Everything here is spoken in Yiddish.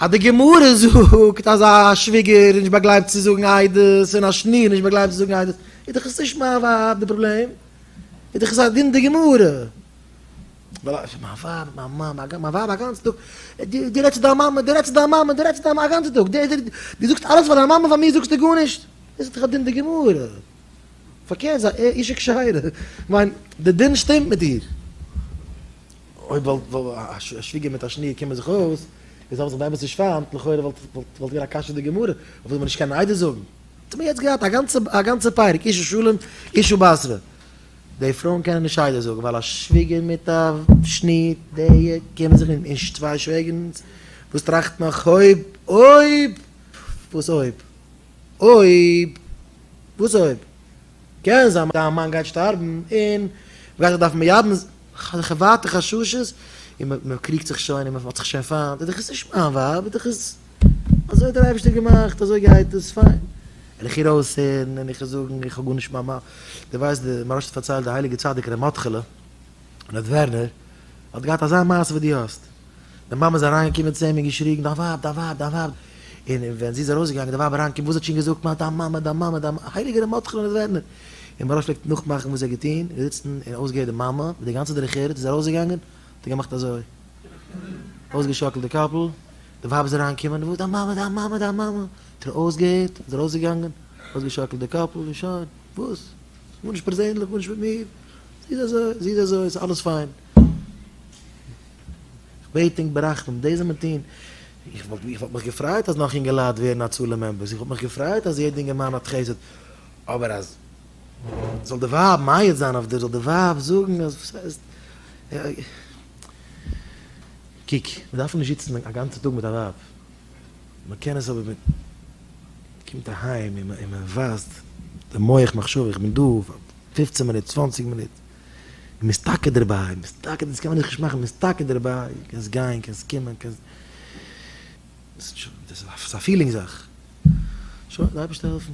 אז די גמרא זאגט אז א שוויגער איז נישט באגלייבט צו זאגן עדות און א שניר איז נישט באגלייבט צו זאגן עדות, איז דאך עס נישט מיין ווייב די פראבלעם, איז דאך עס א דין די גמרא. מיין ווייב, מיין מאמע, מיין ווייב א גאנצן טאג, דו רעדסט צו דיין מאמע, דו רעדסט צו דיין מאמע, דו רעדסט צו דיין מאמע א גאנצן טאג, דו זאגסט אלעס פאר דיין מאמע פאר מיר זאגסטו גארנישט, דאס איז דאך א דין די גמרא. פארקערט זיי אישה כשרה, כ'מיין די דין שטימט מיט איר. אויב וואלט א שוויגער מיט א שניר קומען זיך אויס, און זיי האבן זיך באמת נישט פיינט, לכאורה וואלט וואלט געווען א קשיא די גמרא, אויף וואס זאל מען נישט קענען עדות זאגן? האט מען יעצט געהאט א גאנצע א גאנצע פרק אשה שלום אשה בתרא. די פרויען קענען נישט עדות זאגן ווייל א שוויגער מיט א שניר די קומען זיך נישט, און צוויי שוועגערנס וואס טראכטן נאך אויב אויב וואס אויב אויב וואס אויב קען זיין דיין מאן גייט שטארבן און מ'גייט זיך דארפן מייבם אזעלכע ווייטע חששות און מען קריגט זיך שוין און מען האט זיך שוין פיינט איז דאך עס נישט מיין ווייב איז דאך עס אזוי האט דער אייבערשטער געמאכט אזוי גייט עס פיין וועל איך איר אויסהערן און איך וועל זאגן איך האב גארנישט מיין מאן דו ווייסט די מוהרא"ש האט פארציילט די הייליגע צדיק ר' מרדכי'לע נאדווערנער האט געהאט אזא מעשה ווי דו האסט די מאמע איז אריינגעקומען צו אים און געשריגן, דיין ווייב, דיין ווייב, דיין ווייב. און ווען זי איז ארויסגעגאנגען, די ווייב אריינגעקומען, וואס האט שוין געזאגט, מאן, דיין מאמע, דיין מאמע, דיין מאמע, הייליגער ר' מרדכי'לע נאדווערנער. און מוהרא"ש פלעגט נאכמאכן וואס ער האט געטון, געזיצן און אויסגעהערט די מאמע, מיט די גאנצע דרך ארץ, איז ארויסגעגאנגען, האט ער געמאכט אזוי, אויסגעשאקלט די קאפל, די ווייב איז אריינגעקומען, וואס, דיין מאמע, דיין מאמע, דיין מאמע, האט ער אויסגעהערט, איז ארויסגעגאנגען, אויסגעשאקלט די קאפל, און שוין, וואס? גארנישט פערזענליך, גארנישט מיט מיר, זי איז אזוי, זי איז אזוי, ס'איז אלעס פיין. כ'בעט ענק ברחמים, דאס זאל מען טון. איך וואלט איך וואלט מיך געפרייט אז נאך אינגעלייט ווערן הצלה members, איך וואלט מיך געפרייט אז יעדע אינגערמאן האט חסד, אבער אז זאל די ווייב מעיד זיין אויף דיר, זאל די ווייב זאגן אז וואס הייסט, קוק, מען דארף נישט זיצן א גאנצע טאג מיט א ווייב, מען קען עס אבער מען קומט אהיים און מען ווייזט די מח מחשבה, איך בין דא פאר פופצען מינוט, צוואנציג מינוט. און מ'איז טאקע דערביי, מ'איז טאקע, דאס קען מען נישט מאכן, מ'איז טאקע דערביי, קענסט גיין, קענסט קומען, קענסט, דאס איז א feeling זאך, שוין, די אייבערשטער העלפן.